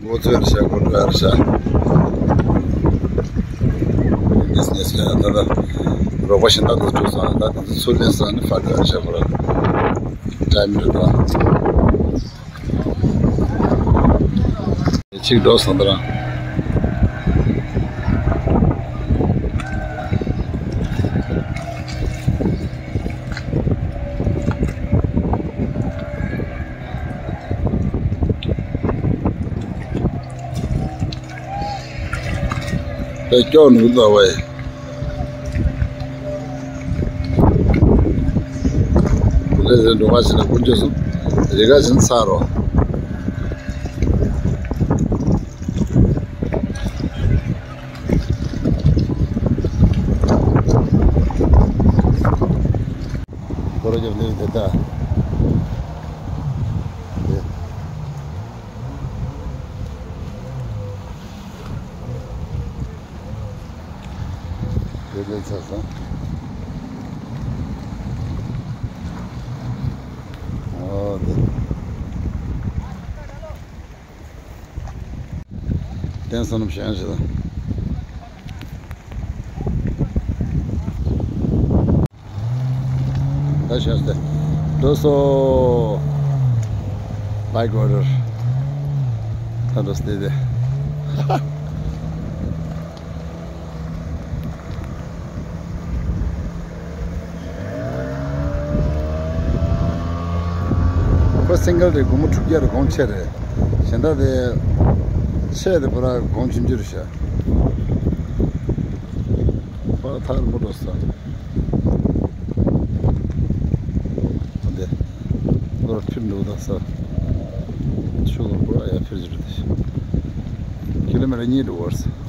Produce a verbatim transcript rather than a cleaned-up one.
འོ་ཚོད་རེད་ཤག་འགྲོ་འགྲོ་ཡ་རེད་ཤག་འདི་སྙེད་ཤག་ད་ལྟ་རོགས་པ་གཞན་དག་ཏུ་བཅུག་སོང་། ད་དེ་ཚོ་ཚུར་ལེན་སོང་ནི་ཕར་འགྲོ་ཡ་རེད་ཤག་འགྲོ་ར་ཊའིམ་རེད་ད། ཅིག་འགྲོ་སོང་ད་རང་། དེ་སྐྱོག་ནུག་ད་བས། དེ་ལས་འགྲོ་ག་ཕྱིན་ན་དཀོན་མཆོག་གསུམ་རེ་ག་བཞིན་ཚར་རོ། སྐོར་རྒྱབ་ནས་དེ་ལྟ། དེ། དེ་ལས་ཚར་སོང་། ཨོ་དེ། བསྟན་སོང་ནམ་ཞན་ཞིག་དང་། ད་ཞན་སྟེ། འགྲོ་སོ། བྷའི་ཀ་ཨོར་ཌར། ད་འགྲོ་སྟེ་དེ། ཁོ་སིང་གལ་དེ་སྒོར་མོ་དྲུག་བརྒྱ་རེ་གོང་ཆེ་རེད། གཞན་དག་དེ་ཆེ་དེ་པོ་ར་གོང་ཆུང་ཆུང་རེད་ཤག་ཁོ་ཐག་རིང་པོ་འགྲོ་ས། འདི་ལོར་ཕིར་འགྲོ་ད་ས། ཆུ་ལོར་པོ་ར་ཡ་ཕིར་ཅི་རེད། ཀི་ལོ་མི་ཊར་གཉིས་འགྲོ་བར་ས།